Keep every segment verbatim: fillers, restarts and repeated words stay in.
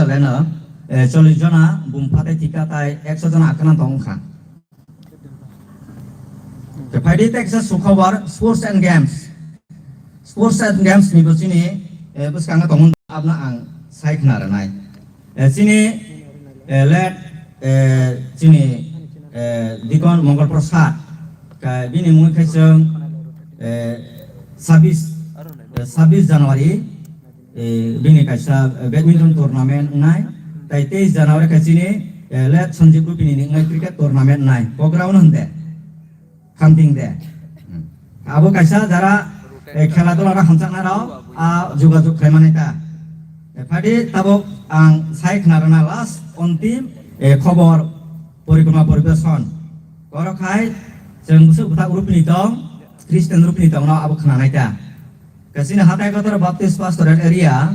Leno, eh, chollish jona bum phatai thika tai ekso jona akhana tong wngkha. Te phaidi teksa sukhobor sports and games. Sports and games ni bo chini, eh, bwskango tongmani abna ang sai khna rwnai. Eh, chini, eh, late, eh, chini, eh, Dikon Mongol Prasad, ka bini mui khai chwng, eh, sabis, eh, sabis January, eh, bini kaisa, eh, badminton tournament wngnai, tai teis January khe chini, eh, late Sanjib Rupini ni wngnai cricket tournament wngnai, Kogra uno hwnde, Khamting de. Hmm. Abo kaisa jara, eh, khela dola rok hamjaknai rok, ah, jogajog khlai mani ta. Eh, phadi tabok ang sai khna rwna last ontim, eh, khobor porikroma poribeson. Oro khai chwng bwswk bwthak Rupini tong, Christian Rupini tong no abo khna nai ta. Kasini hatai kotor Baptist Pastoral Area,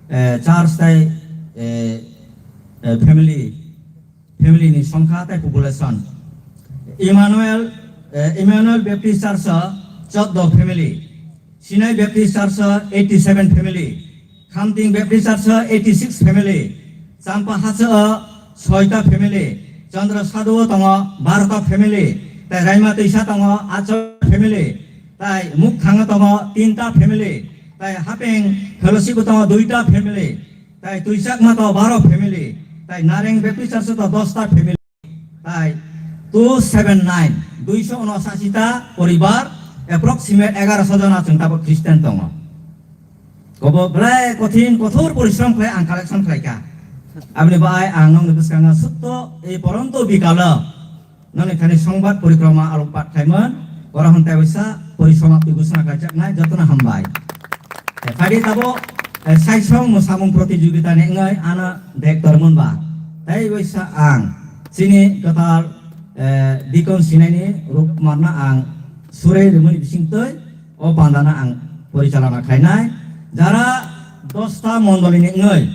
eh, church tai, eh, eh, family, family ni songkha tai population. Emmanuel, eh, Emmanuel Baptist Church o choddo family, Sinai Baptist Church o eighty seven family, Khamting Baptist Church o eighty six family, Champa Hacha o soita family, Chandra Sadhu o tongo barota family, tai Raima Teisa tongo acho family, tai Mukthang o tongo tinta family, tai Hapeng Fellowship o tongo duita family, tai Tuichakma to baro family, tai Nareng Baptist Church o to dosta family. Tai two seven nine, duiso unosasita poribar, approximate egaroso jona chwng tabok Christian tongo. Kobo belai kothin kothor porishrom khlai ang collection khlaikha. Aboni bai ang nongni bwskango sutto ei poronto bikalo nongni thani songbat porikroma alokpat khlaimon, oro hwn tei waisa porisomapti ghosona kaijaknai, jotono hambai. Eh, phadi tabok, eh, saisong mwsamung protijogita ni wngwi ano dek tormon ba. Tei waisa ang chini kwtal, eh, Dikon Sinaini Rupkumarno ang surai rwmani bisingtwi o pandano ang porichalona khlainai. Jara dosta mondolini wngwi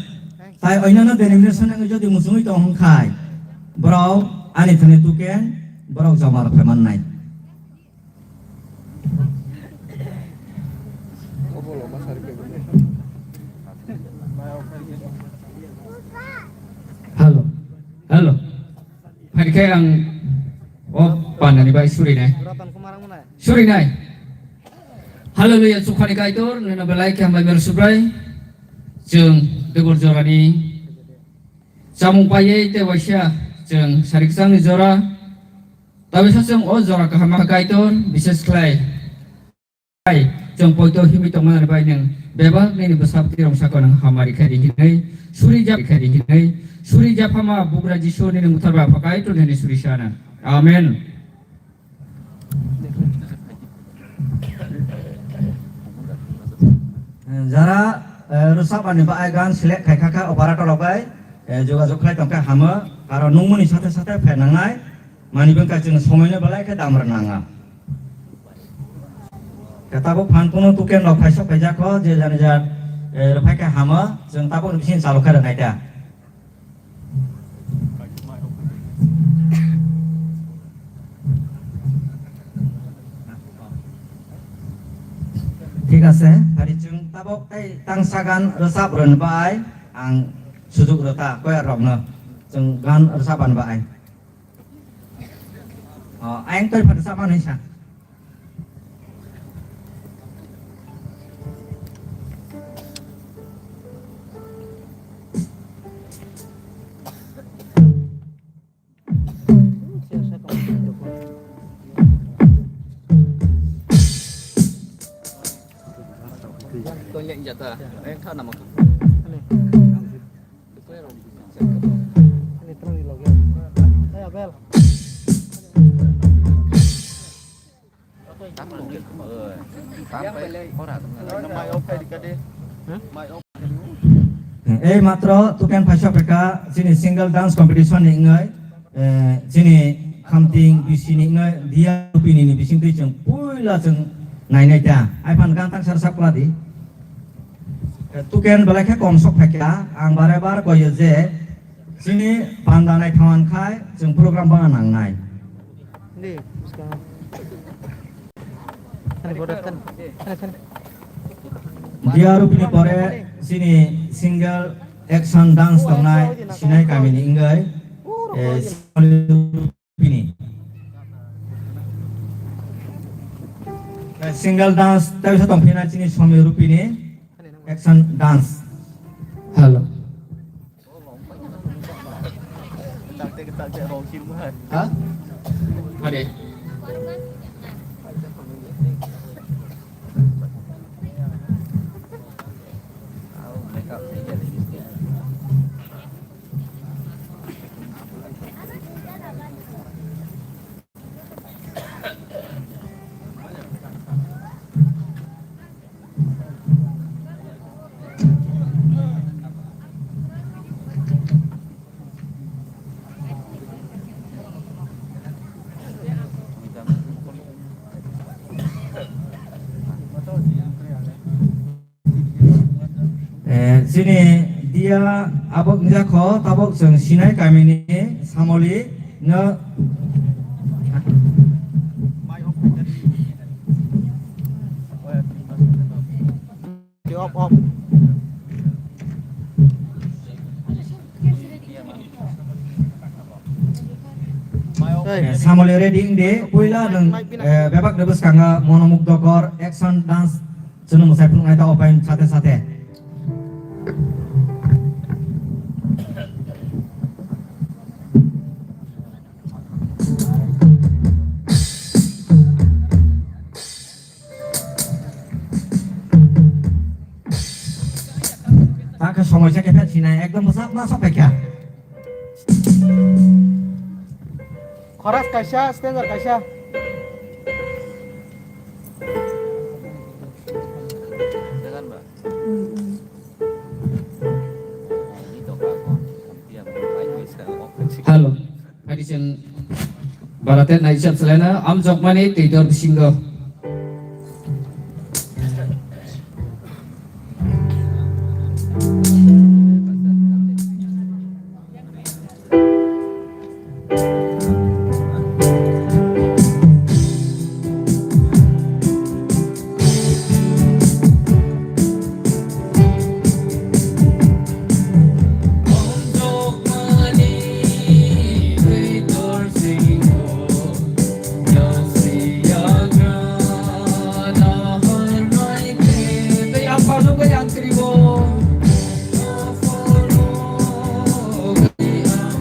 tai oinano denomination wngwi jodi muchungwi tong hwnkhai, borok ani thani tuken, borok joma rw phai mannai. Hello, hello. Phai khe ang o pandani bai surinai. Surinai. Hallelujah, chukhani Kaitor, nino belai khe hambai ber subrai. Chwng debor jorani chamung paiwi tei waisa chwng sari kwchangni jora. Tabisa chwng o jora kaham kha Kaitor, bises khlai. Hai, chwng poito himwi tongmani bai nwng bebak nini bwsapti rong saka nwng hamari khe ri hinwi, suri jap khe ri hinwi, suri japhama bugra Jisu nini muthar ba phakai to nini suri sana. Amen. Jara, eh, rwchapmani bai gan select khai kha kha operator rok bai, eh, jogajog khlai tong kha hamo, karon nungmani sathe sathe phainangnai. Mani bwkha chwng somoino belai khe dam rwna nang. Khe tabuk phan kunu tuken rok phaisok phaijak kho, je jani jat, eh, rwphai khe hamo, chwng tabuk ni bising chalo khe rwnai ta. Thik ase, phari chwng tabuk tei tangsa gan rwchap rwna bai ang sujuk rwta koyar rokno chwng gan rwchap rwna bai. Oh, ayang toi phata sa manwi sa. Tanya injata, ayang thana maka. Ei matro tuken phaisa phaika chini single dance competition ni wngwi, eh, chini Khamting B C ni wngwi Diya Rupini ni bisingtwi chwng puila chwng nainai ta. Ai phan gantang sar sak pla di. Tuken belai khe kom sok phaikha, ang bare bar koyo je chini panda naithang khai chwng program bana nangnai. Di, buskang. Ani bodak kan. Ani, ani. Diya Rupini pore chini single Action dance tongnai Sinai kamini wngwi, eh, Rupini. Eh, single dance tei sa tongphina chini Somi Rupini. Action dance. Hello. Ha? Ade. Eh, chini dia abok wngjakho, tabok chwng Sinai kamini Samoli no. Off, off. Eh, Samoli ready wngdi, puila nwng, eh, bebak ni bwskango monomugdhokor action dance. Chwngno mwsai phunuknai ta open sate sate. Takhe somoi se kephet sinai ekdom bwsakma sok phaikha. Chorus kaisa, stanza kaisa. Hello. Hadising baratet naisap selena amjokmani twitter bisingo.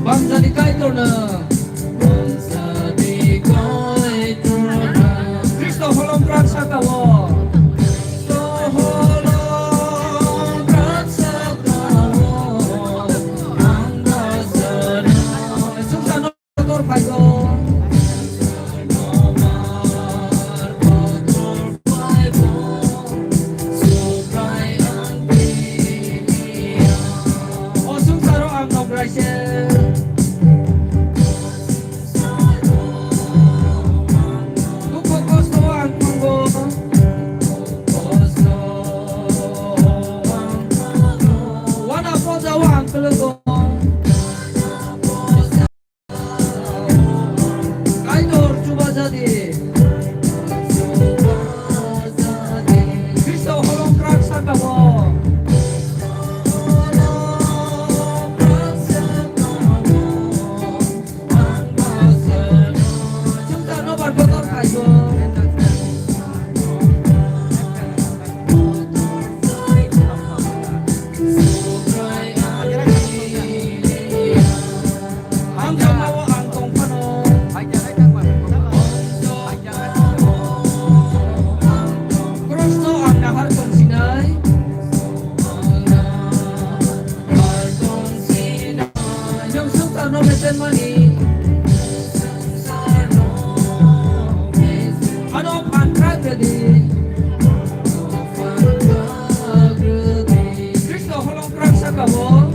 Bangjani Kaitorno. Kristo holong bwrang saka-o. Sungsano Kotor phaigo. O swngcharo ang nograi se. Dukho kosto ang thango. Wana poja o ang kwlwgo. Kaitor chubajadi. Kristo holong krak saka-o. Chwngsa nobar kotor kaitor. Ang jagao ang tong phano. Krosno ang nahar tong sinai. Nwng swngcharno mesenmani. Ano phan krak rwdi. Kristo holong krak saka-o.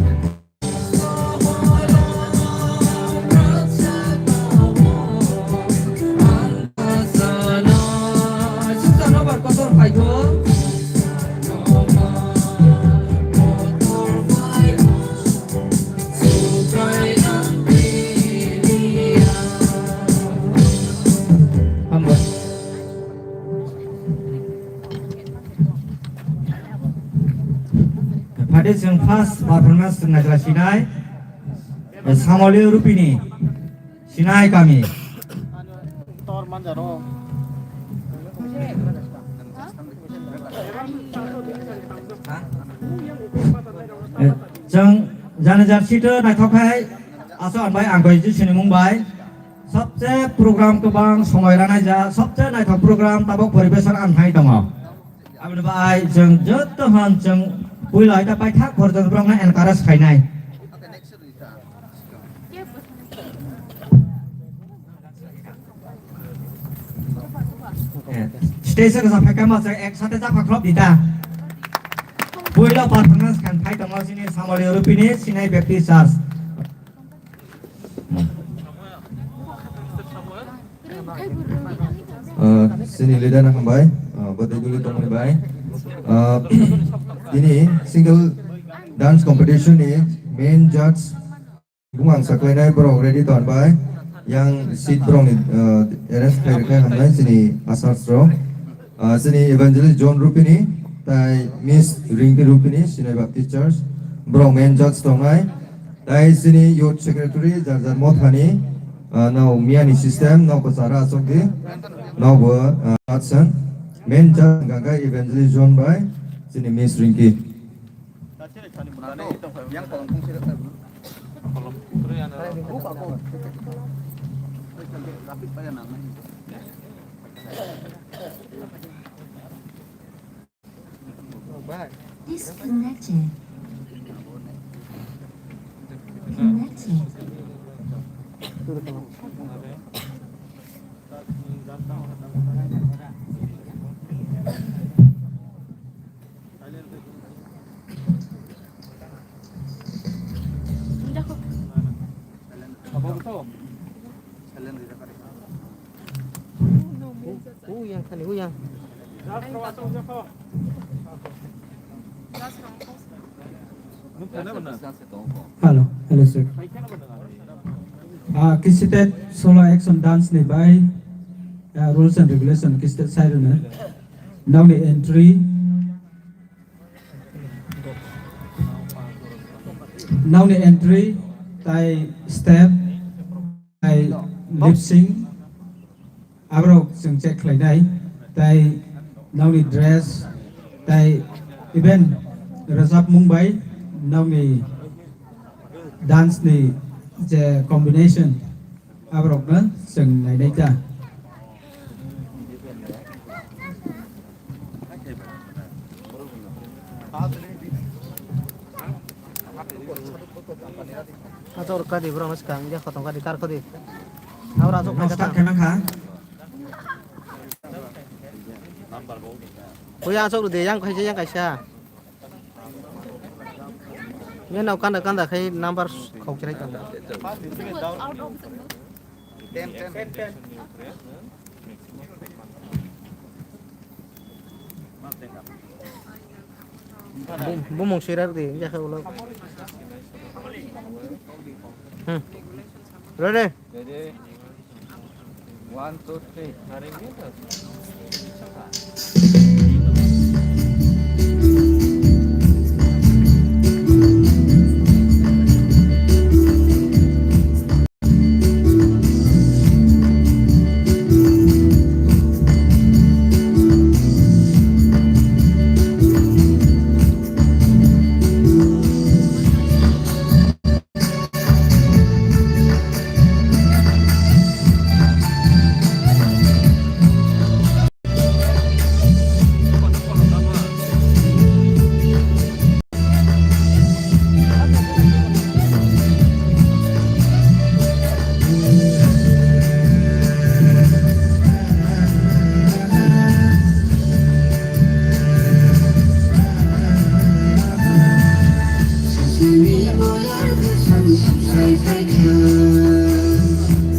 Chwng first performance chwng naikha sinai, eh, Samoli Rupini, sinai kami. Eh, chwng jani jar sito naithok khai, aswk ang bai ang bai jisini mung bai. Sabse program kwbang somoi ranai ja, sabse naithok program tabok poribesan ang hai tongo. Aboni bai chwng joto hwn chwng puila hai ta paithak porjon borokno encourage khainai. Eh, stage o japhaikha ma chwng ek sate japhakrok di ta. Puila performance khan phai tongo chini Samoli Rupini Sinai Baptist Church. Ah, chini leader no hambai, ah, bo tei duli tongmani bai. Ah, tini single dance competition ni main judge bung ang saklainai borok ready ton bai. Yang seat borok ni, ah, arrange khai rwkhe hamnai chini ushers rok. Ah, chini Evangelist John Rupini, tai Miss Rinki Rupini, Sinai Baptist Church, borok main judge tongnai. Tai chini Youth Secretary, jar jar mothani, ah, no miyani system, no kwchara aswk di, no bo, ah, judge sang. Main judge hwnkha khe Evangelist John bai, chini Miss Rinki. Disconnected. Connected. Uyang kali, uyang. Hello, hello sir. Ah, kisitet solo action dance ni bai, ah, rules and regulation kisitet sai rwna. Nokni entry, nokni entry, tai step, tai lip sync, aborok chwng check khlainai, tai nokni dress, tai even rwchapmung bai nokni dance ni je combination, aborokno chwng nainai ta. Achor kadi bro, mas kang ya khotong kadi tar kadi. Abra achok Noksa khaikha ta. Kena kha. Kuya achok de yang kaisa yang kaisa. Ni nao kanda kanda khai number khok chirai kanda. Bumung sirar di, ya khe ulo. Hmm. Ready? Ready. One, two, three. Sasani boyar bwsang sukchai phaikha.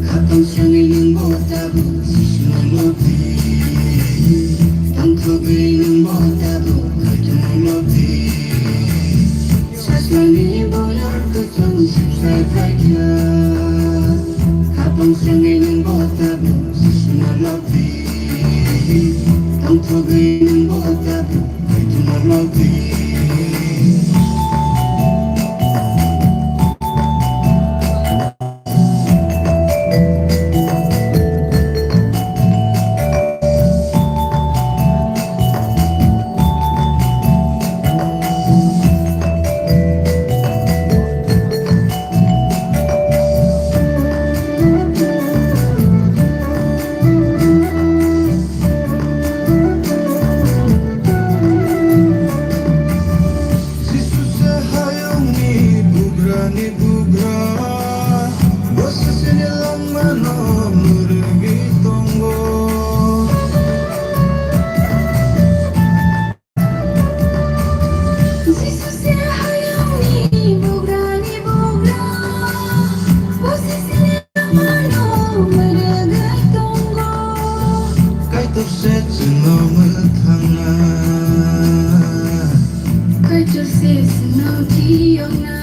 Khatang sani nwng bo tabuk sisima lobdi. Tongthogwi nwng bo tabuk khaitungma lobdi. Sasani boyar bwsang sukchai phaikha. Khatang sani nwng bo tabuk sisima lobdi. Tongthogwi nwng bo tabuk khaitungma lobdi. Bugra, bosisini langmano mwrwgwi tongo. Jisu se hayungni bugrani bugra, bosisini langmano mwrwgwi tongo. Kaitor se chwngno mwthangna. Kaitor se chwngno thiyokna.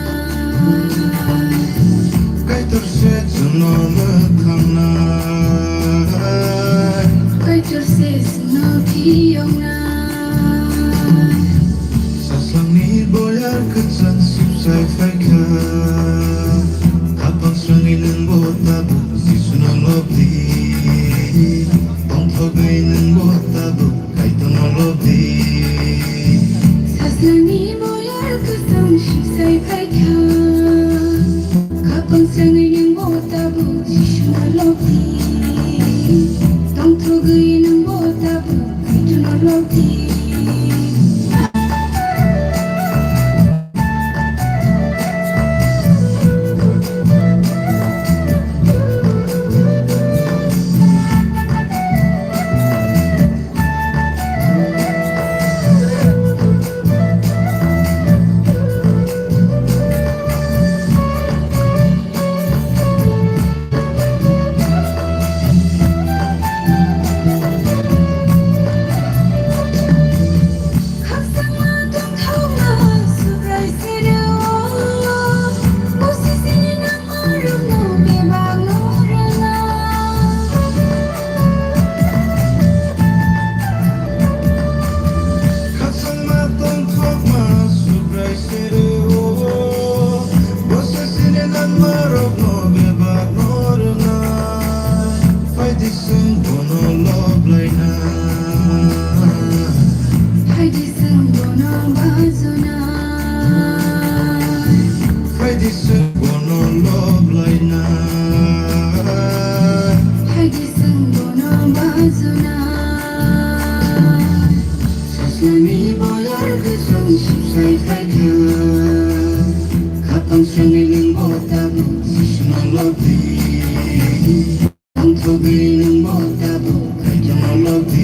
Kaitor se chwngno mwthangna. Kaitor se chwngno thiyokna. Saslangni boyar kwchang sipsai phaikha. Khapang swrwngwi nwngbo tabuk Jisuno lobdi. Tongthogwi nwngbo tabuk Kaitorno lobdi. Saslangni boyar kwchang sipsai phaikha. Khapang swrwngwi nwngbo tabuk Jisuno lobdi. Tongthogwi nwngbo tabuk Kaitorno lobdi. Khakchangma tongthokma Subrai sere o, bosisini nangmarokno bebakno rwnai. Phaidi chwng bono loblaina. Phaidi chwng bono bajona. Phaidi chwng bono loblaina. Phaidi chwng bono bajona. Saslani boyar kwchwng sipsai phaikha. Khapang swrwngwi nwngbo tabuk Jisuno lobdi. Tongthogwi nwngbo tabuk Kaitorno lobdi.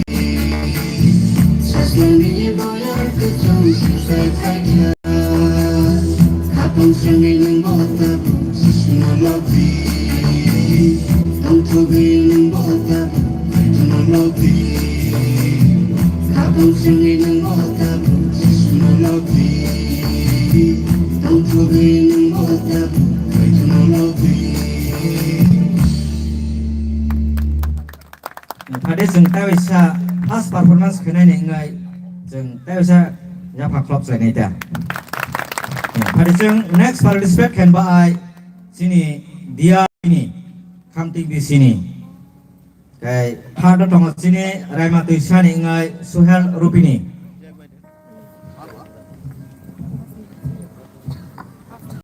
Saslani boyar kwchwng sipsai phaikha. Khapang swrwngwi nwngbo tabuk Jisuno lobdi. Tongthogwi nwngbo tabuk Kaitorno lobdi. Khapang swrwngwi nwngbo tabuk Jisuno lobdi. Tongthogwi nwngbo tabuk Kaitorno lobdi. Phade chwng tei waisa first performance khainai ni wngnai chwng tei waisa yapha khlop chlainai ta. Phade chwng next participate khainai ba ai chini Diya ni Khamti B C ni. Tei third o tongo chini Raima Tuisa ni wngnai Suhel Rupini.